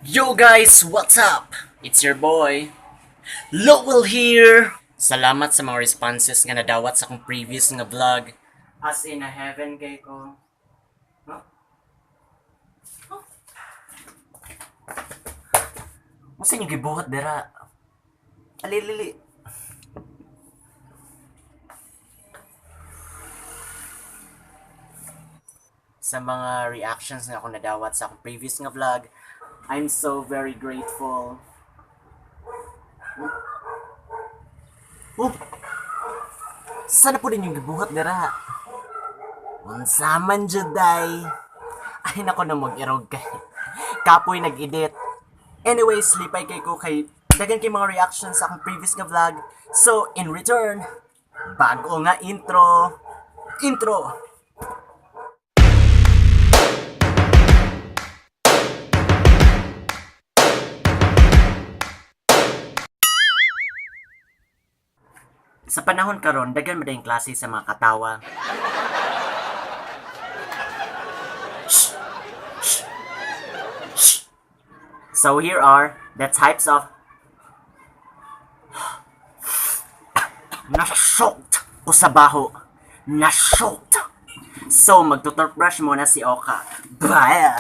Yo guys, what's up? It's your boy, Lowell here! Salamat sa mga responses nga nadawat sa akong previous nga vlog. As in a heaven kay ko. Huh? Huh? Unsa inyo gibuhat dira? Alilili. Sa mga reactions nga akong nadawat sa akong previous nga vlog, I'm so very grateful. Oh! Sana po din yung gibuhat dira? Unsa man jud day. Ay nako na mag-irog kay. Kapoy nag-edit. Anyways, lipay kay ko kay daghan kay mga reactions sa akong previous nga vlog. So, in return, bago nga intro. Intro. Sa panahon karon, daghan man dayong klase sa mga katawa. Shh! Shh! Shh! So here are the types of na-shocked ko sa baho. Na-shocked. So, magtutoothbrush muna si Oka. Bye!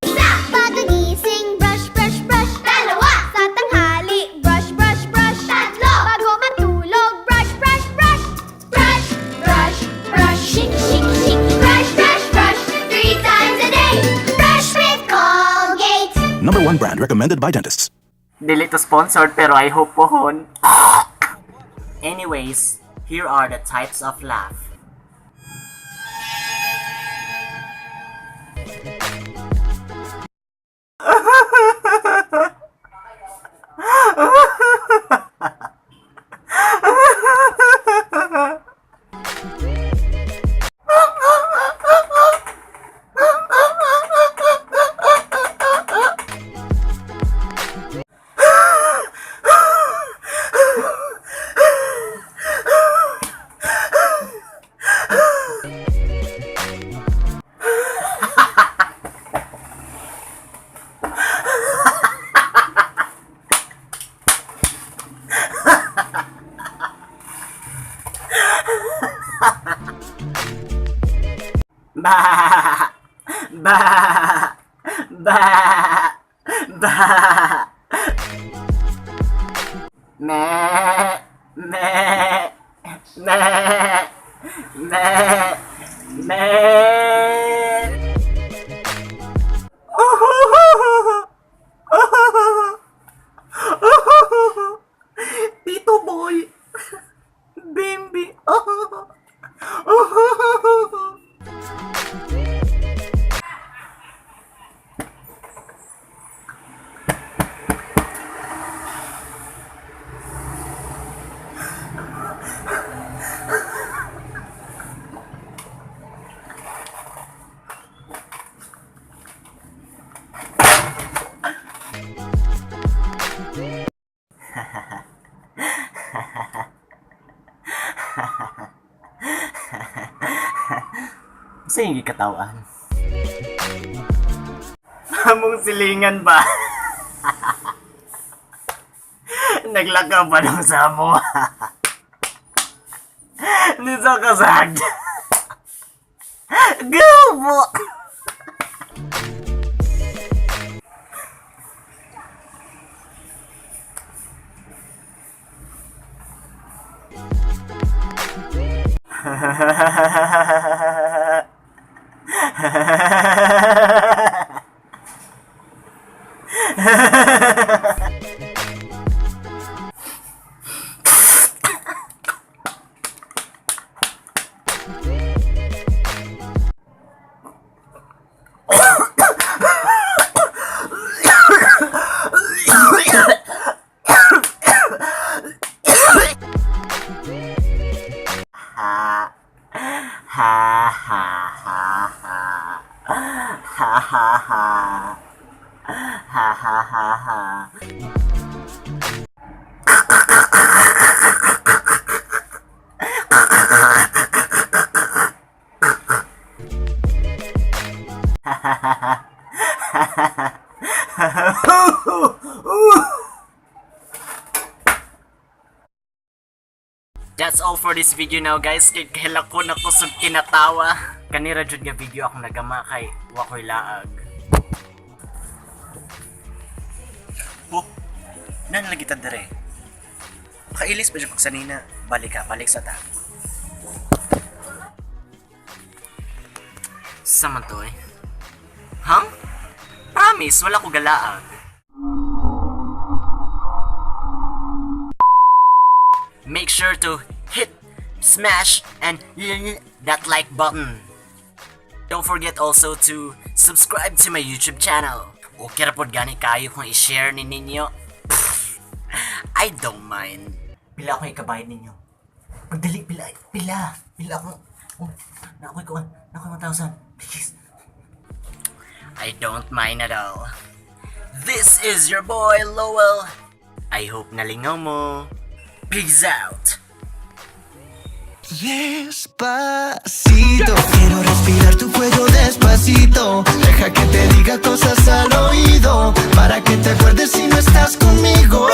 Isa! Pagkagising, brush, brush, brush. Dalawa! Sa tanghali, brush, brush, brush. Tatlo! Bago matulog, brush, brush, brush. Brush, brush, brush. Shake, shake, shake. Brush, brush, brush. Three times a day. Brush with Colgate. Number one brand recommended by dentists. Dili to sponsored pero I hope pohon. Anyways, here are the types of laugh. Ba ba ba ba me me me me me. Tito boy. Bimbi. Sa iyong gikatawan? Among silingan ba? Naglakaw pa nung sa amo. Nito kasag. Gubo! Ha ha ha ha ha ha ha ha ha ha ha ha. Ha ha ha ha. That's all for this video now, guys. Kay kahila ko na kusog kinatawa. Kanira jud nga video akong nagama kay wa ko'y laag. Oh, nan lagi ta dire. Kailis pa jud kog sanina. Balik ka, balik sa ta. Sa man to eh? Huh? Promise, wala ko galaag. Make sure to hit, smash, and that like button. Don't forget also to subscribe to my YouTube channel. Okay ra pod gani kayo kung i-share ni ninyo. Pfft, I don't mind. Pila ako ikabayad ninyo. Pagdali, pila, pila, pila ako. Oh, na ako'y kuwan, na ako'y 1,000. Please. I don't mind at all. This is your boy, Lowell. I hope nalingaw mo. Peace out. Despacito, quiero respirar tu cuello despacito. Deja que te diga cosas al oído, para que te acuerdes si no estás conmigo.